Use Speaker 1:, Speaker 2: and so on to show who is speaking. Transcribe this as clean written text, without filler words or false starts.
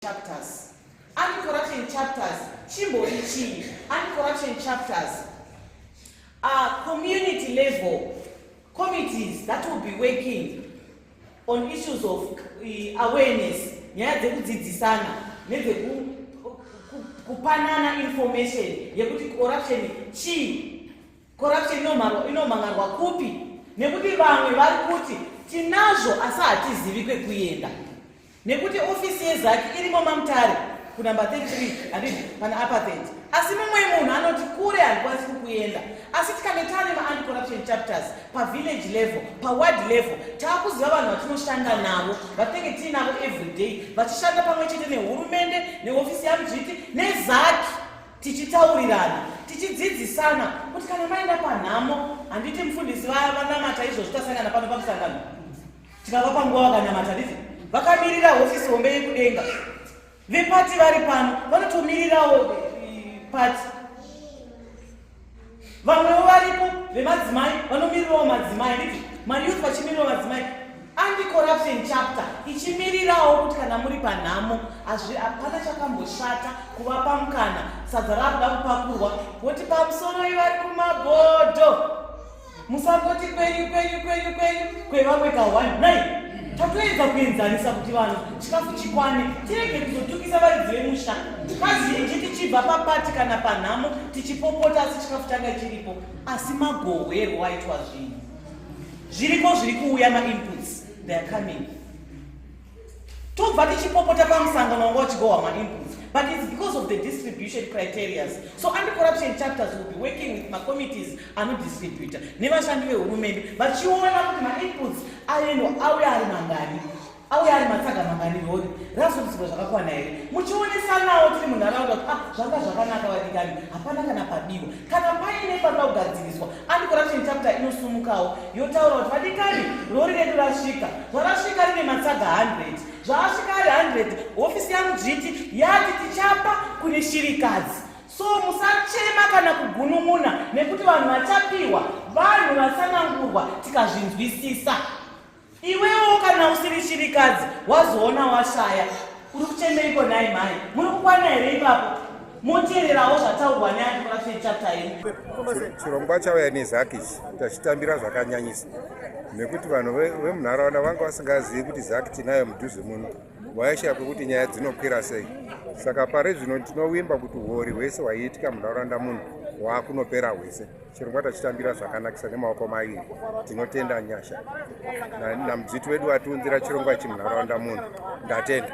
Speaker 1: Chapters. Anti-corruption chapters chimbori chii? Anti-corruption chapters are community level committees that will be working on issues of awareness, nyaya dzekudzidzisana nedzekupanana information yekuti corruption chii, corruption inomhangarwa kupi, nekuti vamwe vari kuti tinazvo asi hatizivi kwekuenda, nekuti ofisi yeZACC irimo maMutare kunamba 33, handiti, pana upper 30, asi mumwe munhu anoti kure, handikwanisi kukuenda. Asi tikange taane maanti-corruption chapters pavillage level, paward level, taakuziva vanhu vatinoshanda navo, vatinenge tiinavo everyday, vachishanda pamwe chete nehurumende, neofisi yaMudzviti, neZACC, tichitaurirana, tichidzidzisana kuti kana maenda panhamo, handiti mufundisi vanamata izvozvo, tasangana pano pamusangano, tikavapa nguva vakanamata, handiti, vakamirira hofisi hombe yekudenga. Vepati vari pano vanotomirirawo pati, vamwewo varipo vemadzimai vanomirirawo madzimai, handiti, mayouth vachimirirawo madzimai. Anti-corruption chapter ichimirirawo kuti kana muri panhamo, hapana chakamboshata kuvapa mukana. Sadza raakuda kupakurwa, voti pamusoro, ivari kumabhodho, musangoti kwenyu, kwenyu, kwenyu, kwenyu, kwevamwe ka1 nai. Tatoedza kuenzanisa kuti vanhu chikafu chikwane, tirege kuzotukisa varidzi vemusha. Kazhinji tichibva papati kana panhamo tichipopota, asi chikafu changa chiripo, asi magohwerwo aitwa zvinhu. Zviriko, zviri kuuya, mainputs, they are coming. Tobva tichipopota pamusangano wanga uchigohwa mainputs, but it's because of the distribution criterias. So anti-corruption chapters will be working with macommittees anodistributa nevashandi vehurumende, vachiona kuti mainputs aendwa, auya ari mangani, auya ari matsaga mangani, rori razodzirwa zvakakwana here, muchionesanawo tiri munharaunda kuti, ah, zvanga zvakanaka vadikani, hapana kana pabiwa. Kana paine panoda kugadziriswa, anti-corruption chapter inosumukawo yotaura kuti, vadikani, rori redu rasvika, zvarasvika rine matsaga 100, zvaasvika ari 100, hofisi yaMudzviti yati tichapa kune shirikadzi. So musachema kana kugunun'una, nekuti vanhu vachapiwa vanhu vatsanangurwa, tikazvinzwisisa. Iwewo kana usiri shirikadzi, wazoona washaya, uri kuchemeiko nhai mhai? Muri kukwana here ipapo? Moteererawo zvataurwa neanti-corruption chapter yedu.
Speaker 2: Chirongwa chauya neZACC ichi tachitambira zvakanyanyisa, nekuti vanhu vemunharaunda vanga vasingazivi kuti ZACC tinayo mudhuze muno. Waishaya kwekuti nyaya dzinokwira sei. Saka pari zvino tinovimba kuti uori hwese hwaiitika munharaunda muno hwaakunopera hwese. Chirongwa tachitambira zvakanakisa nemaoko maviri. Tinotenda nyasha naMudzviti wedu atiunzira chirongwa ichi munharaunda muno. Ndatenda.